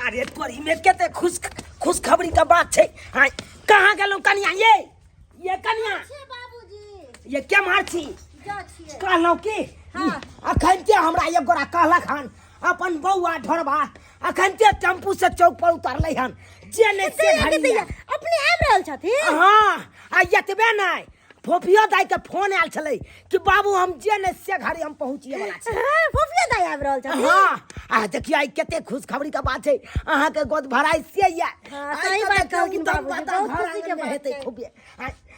अरे तोरी में कते खुश खुशखबरी के बात छै। आय कहाँ गेलहुँ कनिया? ये कनिया। छियै बाबूजी। ये के मार छी? जा छियै। कहलहुँ की, हाँ। अखन ते हमरा एक गोरा कहलक हन, अपन बौआ ढोरबा अखन ते टेम्पू से चौक पर उतरलै हन, जे नहि से कते घड़ी कते आयल। अपने आबि रहल छथिन? हाँ, आ एतबे नहि, फोफियो दाई के फोन आयल छलै कि बाबू हम जे नहि से घड़ी हम पहुँचिए वाला छी। हाँ, फोफियो दाई आबि रहल छथिन? हाँ, आ देखियो आई कते खुशखबरी के बात छै, अहाँ के गोद भराई से ये। हाँ, आइ सही तऽ बात देखियौ, कहलखिन उत्तम बाबूजी, पता बहुत घर खुशी के आंगन मे बात हेतै छै। खूबे।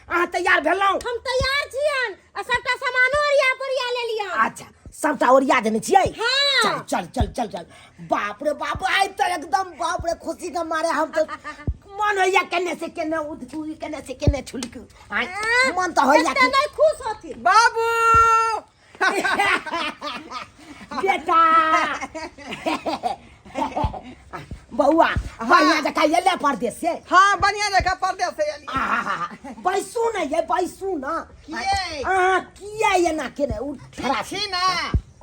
अहाँ तैयार भेलहुँ? हम तैयार छियन आ सबटा सामानो ओरिया पोरिया लेलियन। अच्छा, सबटा ओरिया देने छियै? हाँ। चल चल चल चल चल। बाप रे बाप, आइ तऽ एकदम बाप रे खुशी के मारे हम तऽ मन होइया केने से केने उठू, केने से केने छुलकू। आँय, मन तऽ होइया एते कि नहि खुश होथिन। बाबू। बेटा, बौआ, बढ़िया जकाँ एले परदेश से? हाँ, बढ़िया जगह परदेश से एलियै। आहा, बैसू ने ये, बैसू ना। किए? अहाँ किया एना केने उठ खड़ा छी ना?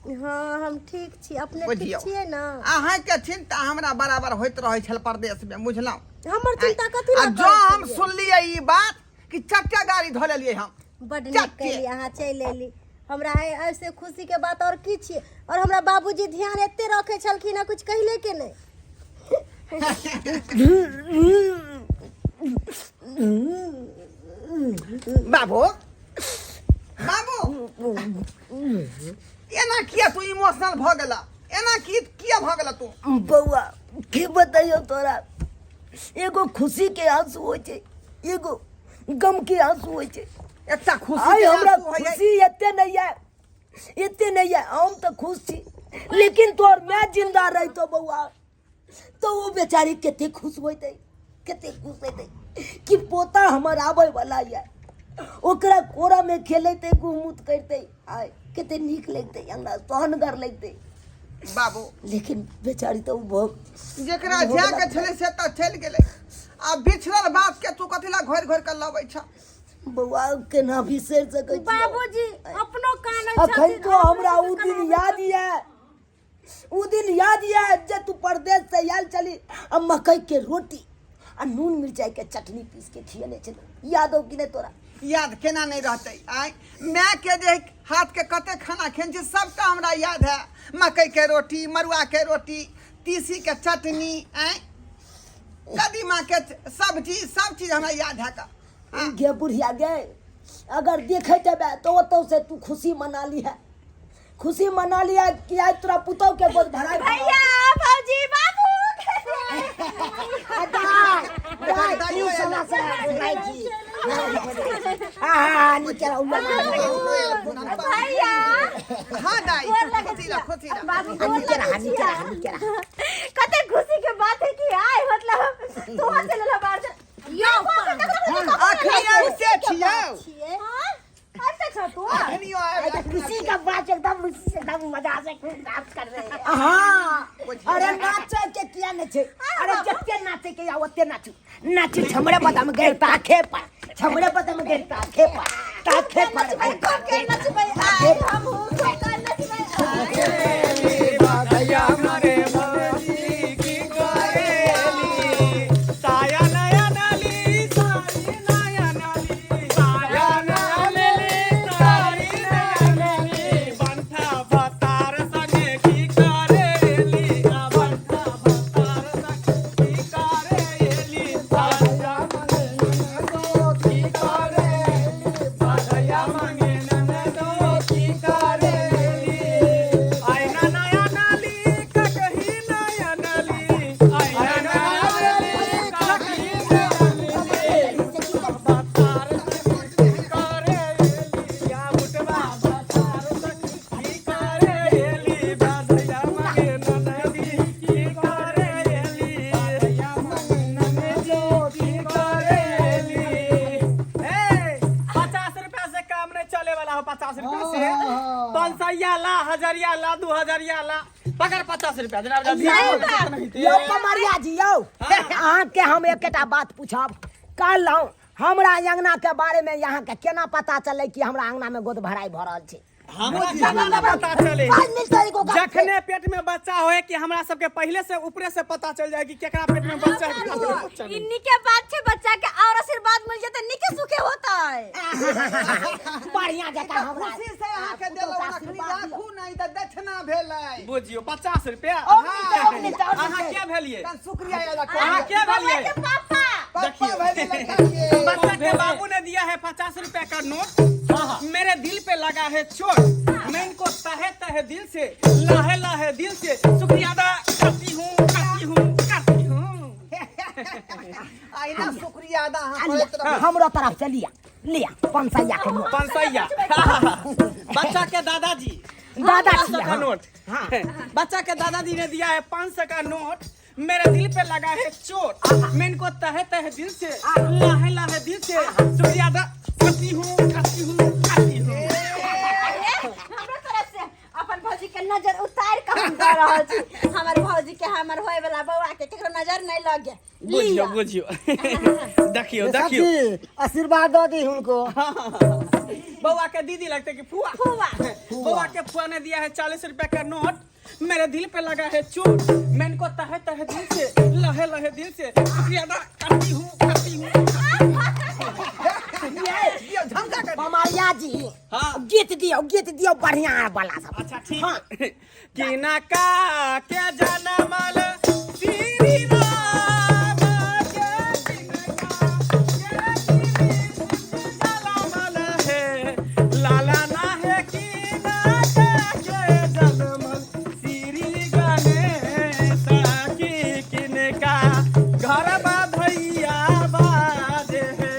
हाँ, हम ठीक छी, अपने ठीक बुझियौ। छियै ना? अहाँके चिंता हमरा बराबर होइत रहै छल परदेश में, बुझलहुँ? हमर चिंता कथी आ लए जँ करै हम छलियै? सुनलियै ई बात कि चट्टा गाड़ी धऽ लेलियै हम। बड नीक चट्टे। कैली, अहाँ चलि एली। हमरा ऐसे खुशी के बात और की छियै? और हमरा बाबूजी ध्यान एते रखे छलखिन हँ, कुछ कहले के नहि। बाबू, बाबू, एना किया तू इमोशनल भऽ गेला? एना की किया भऽ गेला तू? बौआ, की बतैयौ तोरा, एगो खुशी के आंसू होइ छै, एगो गम के आंसू होइ छै। एकटा खुशी आइ के हमरा आंसू होइए। खुशी एते नहीं है, एते नहीं है। हम तो खुश छी, लेकिन तोहर माय जिंदा रहितो बौआ तो वो बेचारी कते खुश होइतै, कते खुश होइतै कि पोता हमर आबै वाला यऽ, ओकरा कोरा में खेलेतै, गुहमुत करतै, आइ कते नीक लगतै, अंगना सोहनगर लगतै। बाबू। लेकिन बेचारी तो बहुत जेकरा जाय के छलै से तऽ चलि गेलै, आ बिछड़ल बात के तू कथी ला घोरि घोरि के लबै छ? बौआ, केना बिसरि सकै छी? बाबूजी अपनो कानै अखन छथिन, तो हमरा अपनो उ दिन कनाबै याद छथिन। यऽ, उ दिन याद यऽ जे तू परदेश से आयल छली आ मकई के रोटी आ नून मिरचाई के चटनी पीस के खियने छली। याद हो कि नहि तोरा? याद केना नहि रहतै? आय माय के जे हाथ के कते खाना खेने छी, सबटा हमरा याद है। मकई के रोटी, मड़ुआ के रोटी, तीसी के चटनी, आय कदीमा के सब्जी, सब चीज हमरा याद है का। हाँ। गे बुढ़िया गे, अगर देखे जेबे तो ओतौ से तू खुशी मना ली है, खुशी मना लिया कि आज तोरा पुतौ के गोद भराई। भैया, भौजी, बाबू। दाय दाय, तू सना से भाई जी। आ नीचे रहो। भैया। हाँ दाई, खुशी रह, खुशी रह। बाबू, गोर नीचे रहा, लगै नीचे रहा, छियै। नीचे रहा। कते खुशी के बात है कि आय मतलब तोहर से लेला बाहर से यो। अखनी आबिते छियौ। छियै ऐसे छ तू? अखनियो आबि। खुशी का बात, एकदम एकदम मजा से खूब डांस कर रहे हैं। हाँ, अरे नाचे के किया नहीं छे? अरे जत्ते नाचे के या ओते नाचू, नाचू। छमड़े बदम गए ताखे पर, छमड़े बदम गए ताखे पर, ताखे पर भाई। के नचबै आय, हम के नचबै आय। बाधैया मरे भौजी की करेली, साया नया नाली सारी नया नाली, साया नया लेली सारी नया लेली, बंठा भतार संगे की करेली, आ बंठा भतार संगे की करेली, बाधैया मरे ननदो की करेली, बाधैया मंगे ननदो की करेली, आईना नया नाली ककही नया नाली, आईना नया नाली ककही नया नाली, बतार सखी करेली, या बुटवा बतार सखी करेली, बाधैया मंगे ननदी की करेली, बाधैया मंगे ननदी की करेली। ए, 50 रुपया से काम नहीं चले वाला हो। 50 रुपया से 500 ला, हजरिया ला, 2000 ला, पकड़ 50 रुपया जरा जरा। सही बात। यौ कमरिया जी, यौ, अहाँके हम एकटा बात पूछब। कहलहुँ हमरा अंगना के बारे में यहाँ के केना पता चले कि हमरा अंगना में गोद भराई भऽ रहल छै? हमरा केना नहि पता चले? पाइ मिलतै एगो गाछ से। जखने पेट में बच्चा होए कि हमरा सबके पहले से ऊपरे से पता चल जाए कि केकरा पेट में बच्चा है, केकरा पेट में बच्चा ई नहीं। नीके बात छै, बच्चा के और आशीर्वाद मिल जेतै, नीके सुखे होतै। बढ़िया जकाँ हमरा खुशी से अहाँके पुतहु देलहुँ, के अखनी आशीर्वाद दियौ। राखू नहि तऽ दक्षिणा भेलै। बुझियो 50 रुपया। और मिलतै, और मिलतै, और अहाँ मिलतै। के भेलिए? तहन शुक्रिया अदा अहाँ करू। के भेलिए? बौआ के पापा। पप्पा देखियौ। भेलै लड़का के। बच्चा के बाबू ने दिया है 50 रुपया का नोट, मेरे दिल पे लगा है चोट, मैं इनको तहे तहे दिल से, लाहे लाहे दिल से शुक्रिया अदा करती हूँ, करती हूँ, करती हूँ। अहिना शुक्रिया अदा अहाँ आ लिया, करैत रहू। हमरो तरफ से लिया, लिया 500 के नोट। 500। बच्चा के दादाजी, दादा 500 छियै, का हाँ। नोट। बच्चा के दादाजी ने दिया है 500 का नोट, मेरे दिल पे लगा है चोट, मैं इनको तहे तहे दिल से, लाहे लाहे दिल से शुक्रिया अदा करती हूँ, करती हूँ, करती हूँ। हमरा तरफ से अपन भौजी के नजर उतार के हम दऽ रहल छी। हमर भौजी के, हमर होय वाला बौआ के केकरो नजर नहि लगे। बुझियो। लिअ। बुझियो, देखियो देखियो। साथी, आशीर्वाद दऽ दी हुनको। बउआ के दीदी लगते कि फुआ? फुआ। बउआ के फुआ ने दिया है 40 रुपया का नोट, मेरे दिल पे लगा है चोट, मैं इनको तहे तहे दिल से, लहे लहे दिल से शुक्रिया अदा करती हूँ, करती हूँ। दियौ, झमका कर। कमरिया जी। हाँ। गीत दियौ, गीत दियौ बढ़िया वाला सब। अच्छा ठीक। कि का के जनमल श्री राम के, किनका के जनमल है लाला ना है, किनका के जनमल श्री गणेश की, किनका घर बधैया बाजे है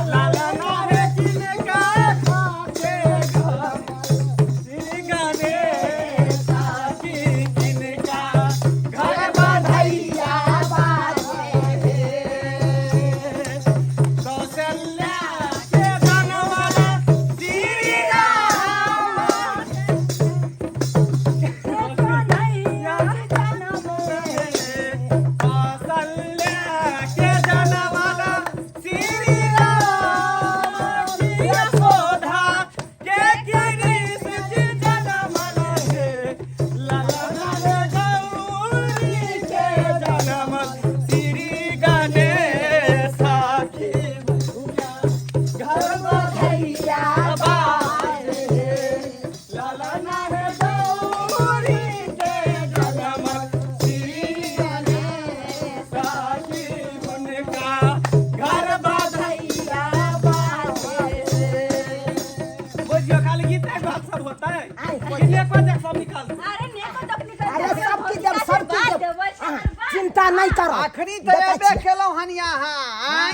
लाला ना है, किनका के घर श्री गणेश की, किनका घर बधैया बाजे है। कौशल्या के जनमल श्री राम कौशल्या के जनमल श्री राम की, यशोदा के कृष्ण जी जनमल हे ललन गौरी के जनमल श्री गणेश की, घर बधैया बाजे ललन गौरी के जनमल श्री गणेश की, उनका घर बधैया बाजे। बुझियो, खाली गीत बात सब होता है कितने को जब सब निकाल दो। अरे नेको तक निकल। अरे सब की जब, सब की जब, अहाँ चिंता नहीं करो। अखनी तऽ देखै एबे छियै। केलहुँ हन यहाँ, आँय?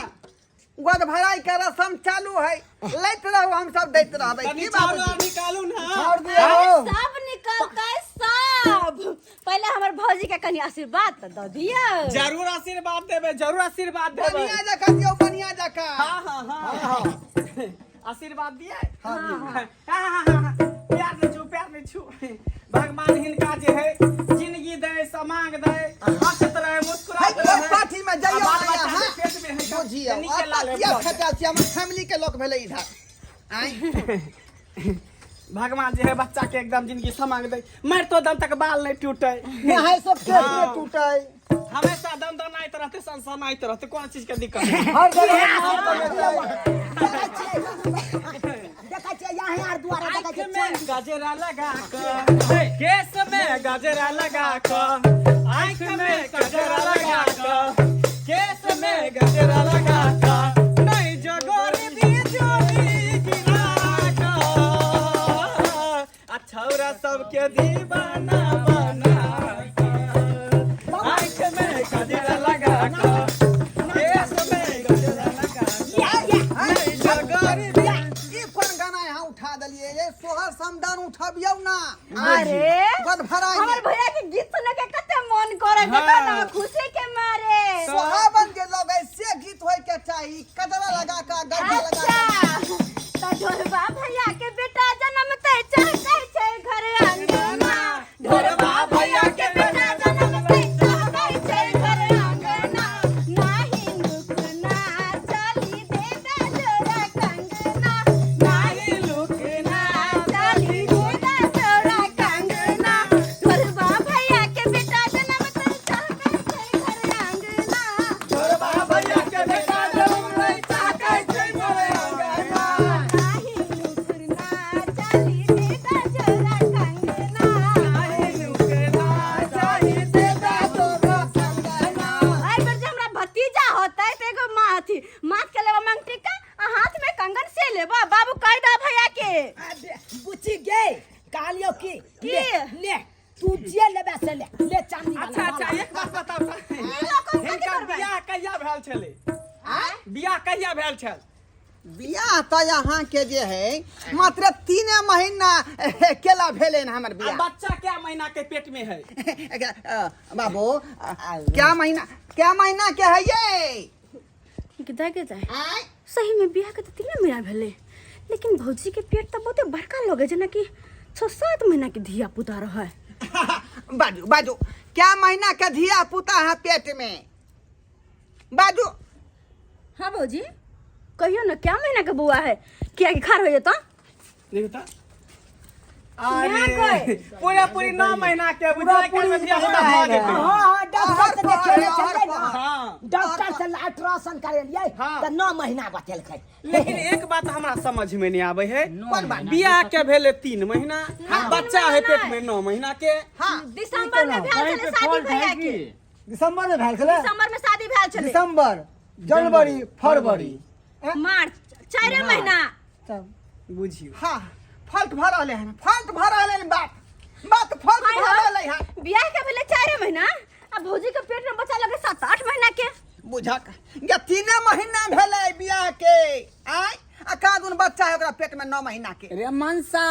गोद भराई के रसम चालू है, लैत रहू, हम सब दैत रहबै। तनी की चावल बाबूजी? निकालू ना। छोड़ दियौ। सब निकलतै सब, पहिले हमर भौजी के कनि आशीर्वाद तऽ दऽ दियौ। जरूर आशीर्वाद देबै, जरूर आशीर्वाद देबै। बढ़िया जकाँ दियौ, बढ़िया जकाँ। हाँ हाँ हाँ, आशीर्वाद दिए। हाँ हाँ हाँ हाँ, प्यार नहीं छू, प्यार नहीं छू। भगवान हिनका जे है जिंदगी दे, समांग दे, हंसत रहे, मुस्कुरात है, रहे। पार्टी में जइयौ आ बाल ना बच्चा यहाँ। के पेट में है बुझियौ, नीचे लाल है। किया खटाल छी, हमर फैमिली के लोक भेलै इधर, आँय? भगवान जे है बच्चा के एकदम जिंदगी समांग दे, मर तो दम तक बाल नहीं टूटे। नहाय सब केस नहि टूटै। हमेशा दम दनाइत रहते, सनसनाइत रहते, कोन चीज के दिक्कत नहीं। हर जगह नाम कमेतै। देखै छियै, देखै छियै यहाँ आर दुआरा देखै आँख छियै। में गजरा लगा कर, केस में गजरा लगा कर, आँख में गजरा लगा कर, केस में गजरा लगा कर, नहीं जगोरी बिजली गिरा कर, आ छौरा सबके दीवाना बना कर, आँख में गजरा लगा कर, केस में गजरा लगा कर, नहीं जगोरी ई कोन गाना यहाँ उठा देलियै ये? सोहर समदान उठबियौ ना। अरे गोद भराई हमर भैया के गीत सुने के कते मन करे, देखो ना, खुशी के मारे। सोहावन जे लोग है से गीत होय के चाही, कजरा लगा के, गजरा लगा के। अच्छा, त ढोरबा भैया के बेटा जनमतै चहकै छै घर अंगना, ढोरबा भैया के बेटा जनमतै चहकै छै घर अंगना, नाही लुकना चली देबे जोरा कंगना, नाही लुकना चली छलै? आँय? बियाह कहिया भेल छल? बियाह तऽ अहाँके जे है मात्र 3 महीना केला भेलै हन हमर आ बियाह। बच्चा क्या महीना के पेट में है? बाबू, क्या महीना, क्या महीना के है ये? गिदा के जाए। आँय? सही में बियाह के तऽ 3 महीना भेलै, लेकिन भौजी के पेट तऽ बहुते बड़का लगे, जेनाकि 6-7 महीना के धिया पुता रहै। बाजू, बाजू, क्या महीना के धिया पुता है पेट में? बाजू। हाँ भौजी, कहियो ना, क्या महीना के बौआ है? किया कि खार हो जेतौ। देखू तऽ सुना। अरे, पूरा पूरी 9 महीना के बुझाइ पूरा के पूरी धिया पुता भऽ जेतै। हाँ, डॉक्टर से देखेने छलियै ने। डॉक्टर से अल्ट्रासाउंड करेलियै तऽ 9 महीना बतेलकै। लेकिन एक बात हमरा समझ में नहीं आवे है। कोन बात? बियाह के भेले 3 महीना, बच्चा है पेट में 9 महीना के। दिसंबर में भेल छलै शादी भैया के। दिसंबर में भेल छलै? दिसंबर में शादी भेल छलै। दिसंबर, जनवरी, फरवरी, मार्च, 4 महीना। तब बुझियो। हाँ, फॉल्ट भऽ रहलै हन, फॉल्ट भऽ रहलै हन, बात बात फॉल्ट हाय भऽ हाय। रहलै हन। बियाह के भेलै 4 महीना आ भौजी के पेट में बच्चा लगे 7-8 महीना के। बुझक या 3 महीना भेलै बियाह के, आय, आ कादुन बच्चा है ओकरा पेट में 9 महीना के। रे मनसा,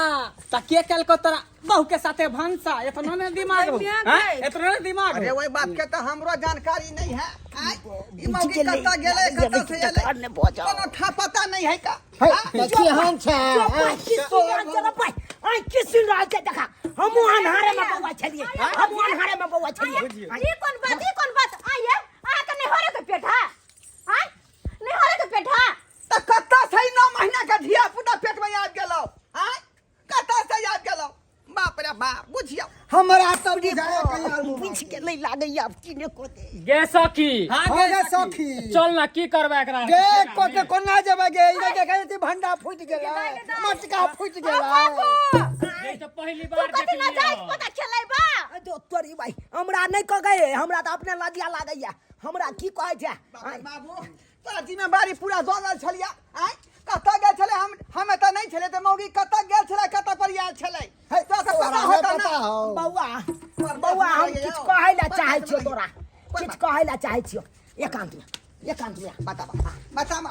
त के केलको तोरा बहू के साथे भनसा? एतना ने दिमाग हो? बियाह हैं? के। एतना ने दिमाग अरे, हो? वही बात के तो हमरो जानकारी नहीं है, आय। ई मौगी बुझि गेलै। कतऽ गेलै, कतऽ से एलै, घर नहि भऽ जाओ। कोनो ठा पता नहीं है का। है, तऽ केहन छै? की सुन रहल छै रे भाइ? आइ की सुन रहल छै? देखा, हमहूँ अन्हारे में बौआ छलियै, हमहूँ अन्हारे में बौआ छलियै। ई कोन बात, ई कोन बात? आइए, अहाँ के नैहरे के पेट है? आय, नैहरे के पेट है? तऽ कतऽ से 9 महीना के धिया पुता पेट में आबि गेलौ? आय, कतऽ से आबि गेलौ? बाप रे बाप, बुझियौ। हमरा तऽ बुझाय कहीं और। बुझि गेलै, लागैया आब की ने कोते। गे सखी। हाँ। हो गे गे सखी। सखी। चल ना, की करबै एकरा? गे कोते कोना जेबै गे? इधर देखै छी, भंडा फूटि गेलै, मटका फूटि गेलै। ये तऽ पहली तू बार कथी ना देखलियै। जाय पता खेलै बा। जो तोरी भाइ, हमरा नहि कहै, हमरा तऽ अपने लज्जा लागैया। हमरा की कहै छै? बाप रे बाबू, तोरा जिम्मेवारी पूरा दऽ रहल छलियै। आँय, कतऽ गेल छलै? हम हम एतऽ नहि छलै तऽ मौगी कतऽ गेल छलै, कतऽ पर आयल छलै? है, तोरा तऽ तोरा पता नहि होतौ पता ना? हौ। बौआ, बौआ, हम किछु कहै लए चाहै छियौ, तोरा किछु कहै लए चाहै छियौ एकांत मे, एकांत मे। बता, बता बता।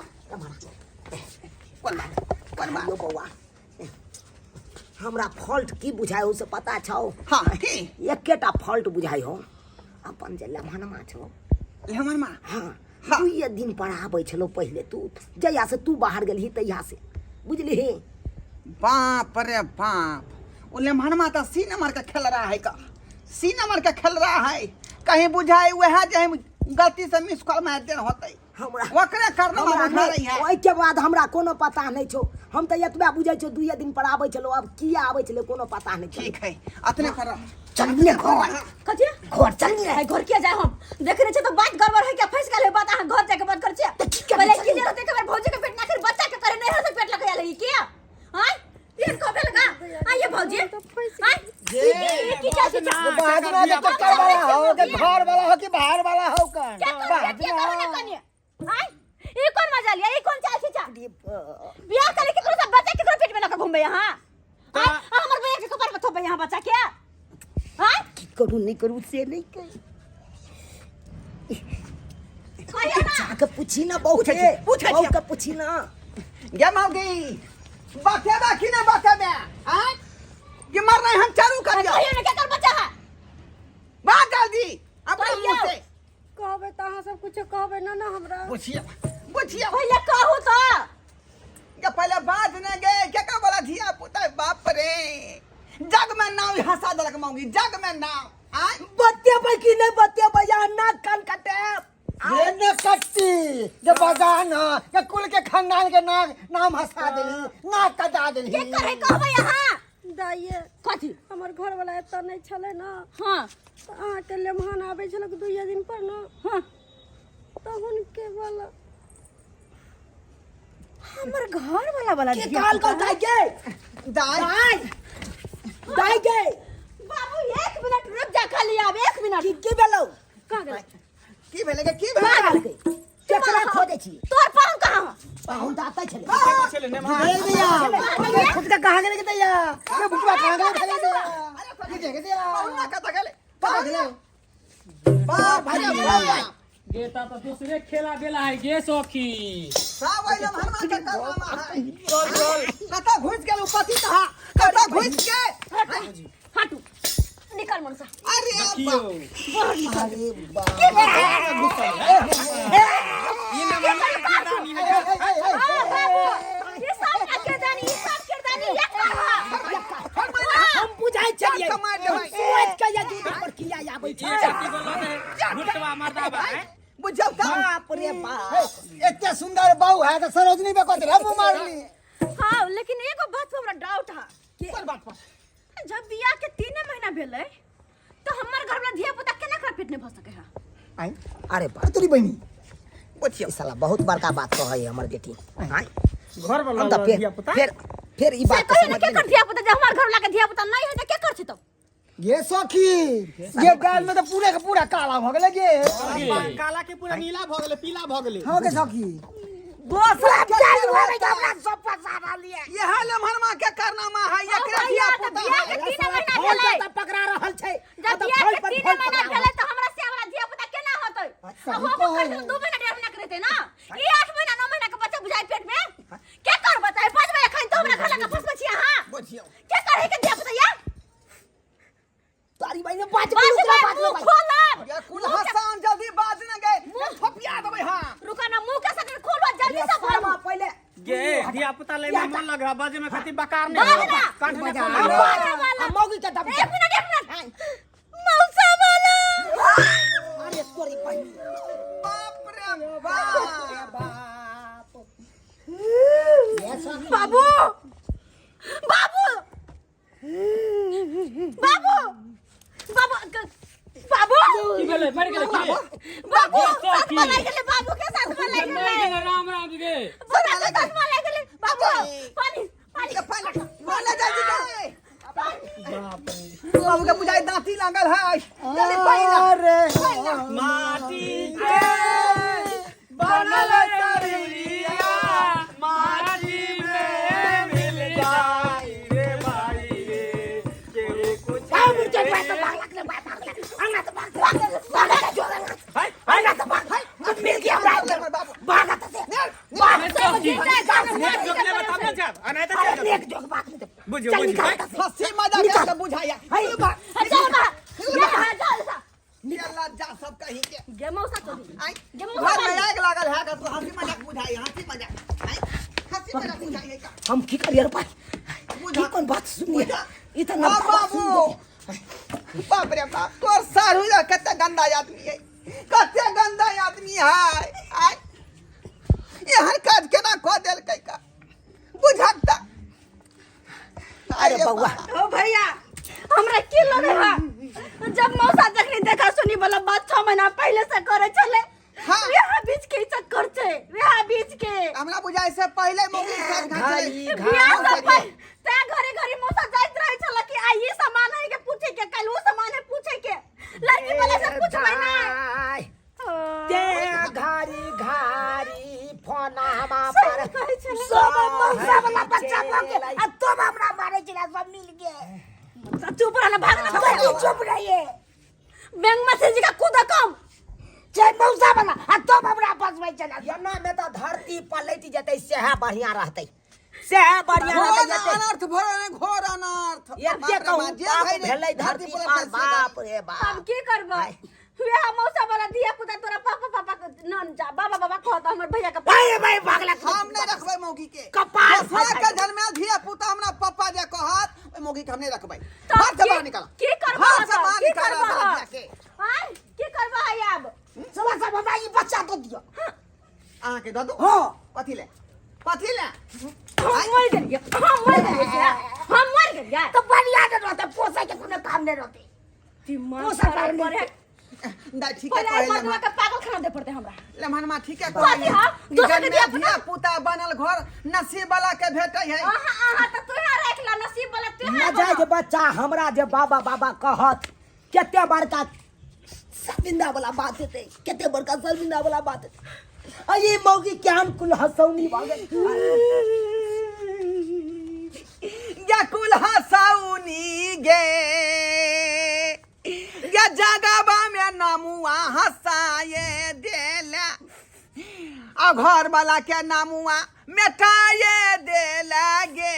कोन बात, कोन बात? यो बौआ, हमरा फॉल्ट की बुझाइ हो से पता छौ? हाँ, की? एकेटा फॉल्ट बुझाइ हो, अपन जे लम्हनमा छौ। हमर माँ? हाँ, 2 दिन पर आबै छलौ पहिले। तू जहिया से तू बाहर गेलही तहिया से, बुझलिही? बाप रे बाप, ओ लेमहनमा तऽ सी नंबर के खेल रहा है का, सी नंबर के खेल रहा है। कहीं बुझाई वह जे हम गलती से मिस कॉल मार देन होतै। हमरा ओकरे करना हमरा बुझा रही है। ओहिके बाद हमरा कोनो पता नहि छौ। हम तऽ एतबे बुझै छियौ, 2 दिन पर आबै छलौ। आब किया आबै छलै, कोनो पता नहि छलै। ठीक है, अतने पर रह। चल ने घर। कथी? घर चल ने। आई घर किया जाए हम? देख रहे छे तो बात गड़बड़ है, क्या फंस गेल है बात। अहाँ घर जाके बात कर छियै। तऽ की करबै? पहिले चल। क्लियर होते के बार भौजी के पेट ना फिर बच्चा के करे नहीं हो पेट लगे लगी किया? हां, ये कबे लगा आइए भौजी? हां, ये की क्या चीज? बाजना के चक्कर वाला हो के घर वाला हो कि बाहर वाला हो का? क्या कर, क्या करो ना कनिए? हां, ये कौन मजा लिया? ये कौन चाल छी? बियाह करे के सब बच्चा के पेट में लगा घूमबे यहाँ? हां, हमर भैया के कपार पर थोपे यहाँ बच्चा के? हां। की करू, नहि करू से नहि कही। कहियो ना। जाके पूछी ना बहू पूछै के। छी, पूछै छी। बहू के पूछी ना। गे मौगी, बतेबा कि नहीं बतेबे? आँय, कि मरना हम चारू कर दियो? कहियो ना, केकर बच्चा है? बात जल्दी अपना मुंह से। कहबै तऽ अहाँ सब कुछो कहबै ना ना हमरा। पूछिए, पूछिए। पहिले कहू तो। के पहले बात न गए, के का बोला धिया पुता? बाप रे, जग में नाव हंसा देलक मौगी, जग में नाव। आँय? बतेबै कि नहि बतेबै? यहाँ नाक कान कटे। ये न कट्टी जे बजान के कुल के खानदान के नाम नाम हंसा देली, नाक कटा देली। के करे कहबै अहाँ? दाइये। कथी? हमर घरवाला एतऽ नहि छलै ने। हाँ। तऽ अहाँके लेमहान आबै छलै 2 दिन पर ने। तऽ हुनके वाला। हमर घर वाला वाला के धिया कहल पुता कौ दाइ गे? दाइ। दाइ, दाइ गे। बाबू, एक मिनट रुक जा खाली, आब एक मिनट। की की भेलौ? कहाँ गेलै? की भेलै गे, की का भेलै? कहलकै? केकरा खोजै छी? तोर पाहुन कहाँ हो? पाहुन तऽ आतै छलै। छलै ने महा। ए भैया, खुद का कहाँ गेले के दैया? ये बुचवा कहाँ गेले भेले दैया? की देखे दैया? पाहुना कतऽ गेलै? कहाँ गेले? बाप रे बाप। गे ता तो दूसरे खेला बेला है गे सखी। सब ओइ लम्हरमा के कारनामा है। कतऽ घुसि गेल उ पति तहा, कतऽ घुसि गेल? हटू, निकल मनसा। अरे देखियो। बाप, अरे बाप। ई न मन के दानी है। हाँ बाबू, ई सब के दानी, ई सब के दानी ये करहा। हम बुझाइ छलियै, चल कमाइ देबै। हम सोचि के ये दूध पर किया आबै ई छै। कथी बोलत है भुटवा मर्दाबा है। बुझौ तऽ बाप रे बाप। एते सुंदर बहू है तऽ सरोजनी पे कथी रे मुँह मारली? हाँ, लेकिन एगो बात पर हमरा डाउट है। कोन बात पर? जब बियाह के 3 महीना भेलै तो हमर घर वाला धिया पुता केना कर पेट नहीं भऽ सके है? आइ अरे बाप। तोरी बहिनी। बुझियौ। ई साला बहुत बड़का बात कहै है हमर बेटी। आँय? घर वाला हम तऽ फेर धिया पुता फेर फेर ई से बात कहियो ने समझ के कर धिया पुता, जब हमर घर वाला के धिया पुता नहीं है तो के कर छै? तो गे सखी, गे दाल में तऽ पूरे के पूरा काला भऽ गेलै गे। काला के पूरा नीला भऽ गेलै, पीला भऽ गेलै। हाँ गे सखी। दोसर के हमरा सब फंसा रहलियै। इएह लम्हरमा के कारनामा है, एकरे भैया, धिया तऽ पुता बियाह है। के 3 महीना फल भेलै। तऽ पकड़ा रहल छै। जब तऽ बियाह फल के पर 3 फल महीना पकड़ा। भेलै तऽ हमरा से वाला धिया पुता केना होतै? सही आ होबो कहै करतै है। तऽ 2 महीना 1.5 महीना के रहतै ना। ई 8 महीना 9 महीना के बच्चा बुझाइ पेट में के कर बताए? 5 बजे एखन तो हमरा घर लगा फंसबै छी अहाँ। बुझियौ। के करे के धिया पुता या? तारी भाई ने बाज। बाज ओकरा भाई, बाज मुंह खोलब। ये कुल हसान जल्दी बाज न गए, थपिया देबै। हाँ। रुका ना, मुंह के सकर खोलो जल्दी से भरू। पहिले गे धिया पुता ले में मन लग रहा, बाजे में खातिर बकार नहीं बाज हो। ना। कांठ में बजा। खोल। बाजा वाला। आ मौगी के दब। एक मिनट, एक मिनट, मौसा वाला। अरे तोरी बहिनी। बाप रे बाप। बाप। बाबू, बाबू, बाबू, बाबू, बाबू। की भेलै? मरि गेलै की? बाबू। गे साथ सखी। में लागि गेलै, बाबू के साथ में लागि मरि गेलै। गेलै, राम राम गे। बाबू के साथ में लागि गेलै। बाबू, पानी, पानी। पानी जल्दी दे। बाबू के बुझाई दांती लागल है, जल्दी पानी ला। अरे। माटी के बनल शरीरिया माटी में मिल जाई रे भाई रे, केहू कुछ आ मुर्चा भाई तो भाग लगले, भाग भाग अंगा तो भाग भाग भाग जो हाय। अंगा तो भाग भाई मिल गया हमरा। हमर बाबू। भाग से। नेक सखी, नेक जोगले में तब ना जाब अनाते अरे चल। नेक जोग बात नहीं। बुझियो, चल बुझियो। निकाल से। हंसी मजाक के बुझाया। हाय। चल बाहर, जा जा जा। चल जा सब कहीं के। गे मौसा चोदी। आई गे मौसा। घर में आग लागल है तो हंसी मजाक बुझाई, हंसी मजाक, आई हंसी मजाक बुझाई है का? हम की करिए रे भाई? बुझा। की कोन बात सुनिए? बुझा। ई त हाँ नबका बात बाबू। सुन। बाप रे बाप, तोर सारू या कते गंदा आदमी है, कते गंदा आदमी है। आय एहन काज केना कऽ देलकै का बुझत? अरे बउआ। ओ भैया, हमरा की लगे है, जब मौसा जखनी देखा सुनी वाला बात 6 महीना पहले से करे छले, हाँ। वएह बीच के ई चक्कर छै, वएह बीच के। हमरा बुझाइ से पहिले मौगी साथ घाट। बियाह से पहिले तै घरे घरे मौसा जाइत रहे छल कि आई ई सामान है के पूछे के, कल वो सामान है पूछे के, लड़की वाला से पूछबै ना। भाई, ते घारी घारी फोनामा सही पर कहै छलै। सब मौसा वाला बच्चा भऽ गेल आ तुम हमरा मारे छला सब मिल के। मौसा चुप रहना, भाग ना। कथी चुप रहिए? बैंक में से जी का कूद कम छै मौसा वाला आ तुम हमरा फसबै छला। एना में तऽ धरती पलटि जेतै, सएह बढ़िया रहतै, सएह बढ़िया घोर रहतै एते। अनर्थ भरल, घोर अनर्थ। एते कहूँ जे पाप भइले, भेलै धरती पर, बाप रे अब बाप। की करबै? वएह मौसा वाला धिया पुता तोरा पापा पापा के नन जा बाबा बाबा कहत हमर भैया के। भाई भाई, भागला। हम नहीं रखबै मौगी के। कपार दोसरा के जन्मे धिया पुता हमरा पापा जे कहत, ओहि मौगी के हम नहीं रखबै। तब हाथ से बाहर निकाल। की करबै? हाथ से बाहर की निकाल करबै? बच्चा के। आँय, की करबै आब? सवा सब हमरा ई बच्चा दऽ दिअ। अहाँ के दऽ दू? हँ। कथी ले, कथी ले? हम मर गेलियै, हम मर गेलियै, हम मर गेलियै। तऽ बढ़िया नहि रहतै, पोसै के कोनो काम नहि रहतै। दिमाग पोसऽ खराब पारने। करे। दाइ ठीक है। पहिले कहै मर्दवा के पागल खाना दे पड़तै हमरा। लम्हनमा ठीक है। कथी हा? दोसर के धिया पुता? धिया पुता बनल घर नसीब वाला के भेटै है। अहाँ अहाँ तऽ तोहे राख ला, नसीब वाला तोहे। न जाय जे बच्चा हमरा जे बाबा बाबा कहत, कते बड़का शर्मिंदा वाला बात हेतै, कते बड़का शर्मिंदा वाला बात हेतै। आ ई मौगी केहन कुल हसौनी भऽ गेल। या कुल हसौनी गे, या जगबा में नमुआ हसाए दे। आ घर वाला के नामुआ मेटाए दे लागे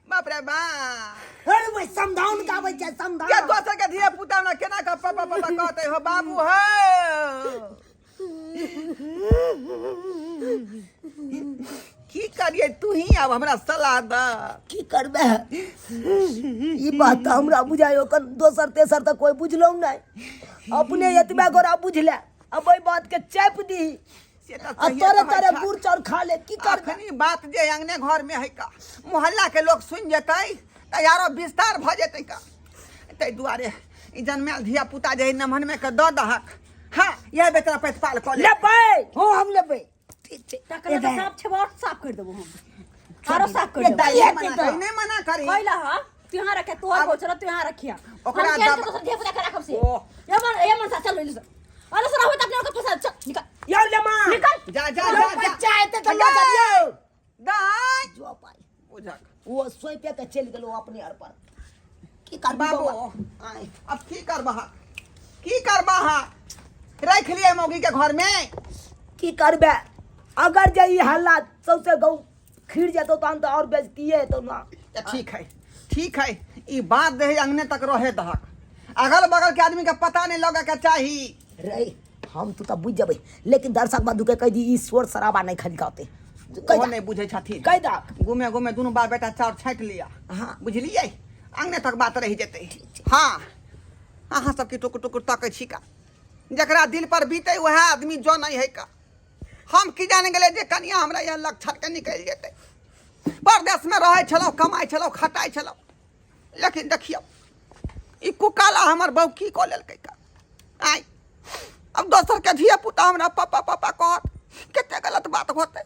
बाप रे बाप। अरे भाई समझाउन गाबै छै के समझाउन। दोसर के धिया पुता हमरा केना के पापा पापा कहते हो बाबू हो। की करिए तू ही अब हमरा सलाह द। की करबे ई बात तऽ हमरा बुझाइ ओकर दोसर तेसर तऽ कोइ बुझलहुँ नहि, अपने एतबे गोरा बुझले। अब एहि बात के चापि दी से तऽ आ सहिए तोरे कहै तोरे छह। गुड़ चाउर खा ले। की करबे? अखनी बात जे अंगने घर में है का मोहल्ला के लोग सुन जेतै तऽ आरो विस्तार भऽ जेतै का। ताहि दुआरे ई जनमायल धिया पुता जे है नमहन में के दऽ दहक। हाँ यह बेचारा प्रतिपाल कऽ ले। लेबै? हाँ हम लेबै। ठीक छै। तकरा तऽ साफ छै, और साफ कर देबो हम, आरो साफ कर ये देबो। दाइ किया नहि मना के करी, नहि मना करी। कैला हा तू यहाँ रखे तोहर गोचर, तू यहाँ रखिया। ओकरा हम केहन दब- के दोसर धिया पुता के राखब से। ओह। ये मन ये मन सा चल ले अरे सर होत अपने के फंसा, चल निकल। यौ ले माँ। निकल। जा जा जा जा। बच्चा हेतै तऽ लऽ जइयौ। दाइ जो पाइ बुझक ओ सोइपे के चलि गेलौ अपने अर पर। की करबी बाबू? बौआ? आँय। अब की करबह, की करबह? राखि लिए मौगी के घर में। की करबे अगर जे ई हल्ला सौंसे गौ खीर जेतौ तहन तऽ और बेइज्जतिये हेतौ ना। तऽ ठीक है, ठीक है, ई बात दे अंगने तक रहे दहक, अगल बगल के आदमी के पता नहीं लगे के चाही। रे हम तो तब बुझ जेबै, लेकिन दर्शक बंधु के कहि दी ई शोर शराबा नहीं खाली कहते। कहि ओ दा। नहीं बुझे छथिन। कहि दा। घूमे घूमे दुनू बाप बेटा चाउर छाँटि लिया। हाँ। बुझलियै अंगने तक बात रहि जेतै। हाँ अहाँ सबके टुकुर टुकुर तकै छी का, जकरा दिल पर बीते वएह आदमी जनै है का। हम की जाने गेलै जे कनिया हमरा यहाँ लक्षण के निकलि जेतै। परदेश में रहै छलहुँ, कमाइ छलहुँ, खटाइ छलहुँ, लेकिन देखियौ ई कुकाला हमर बहू की कऽ लेलकै का। आँय अब दोसर के धिया पुता हमरा पापा पापा कहत, कते गलत बात होतै।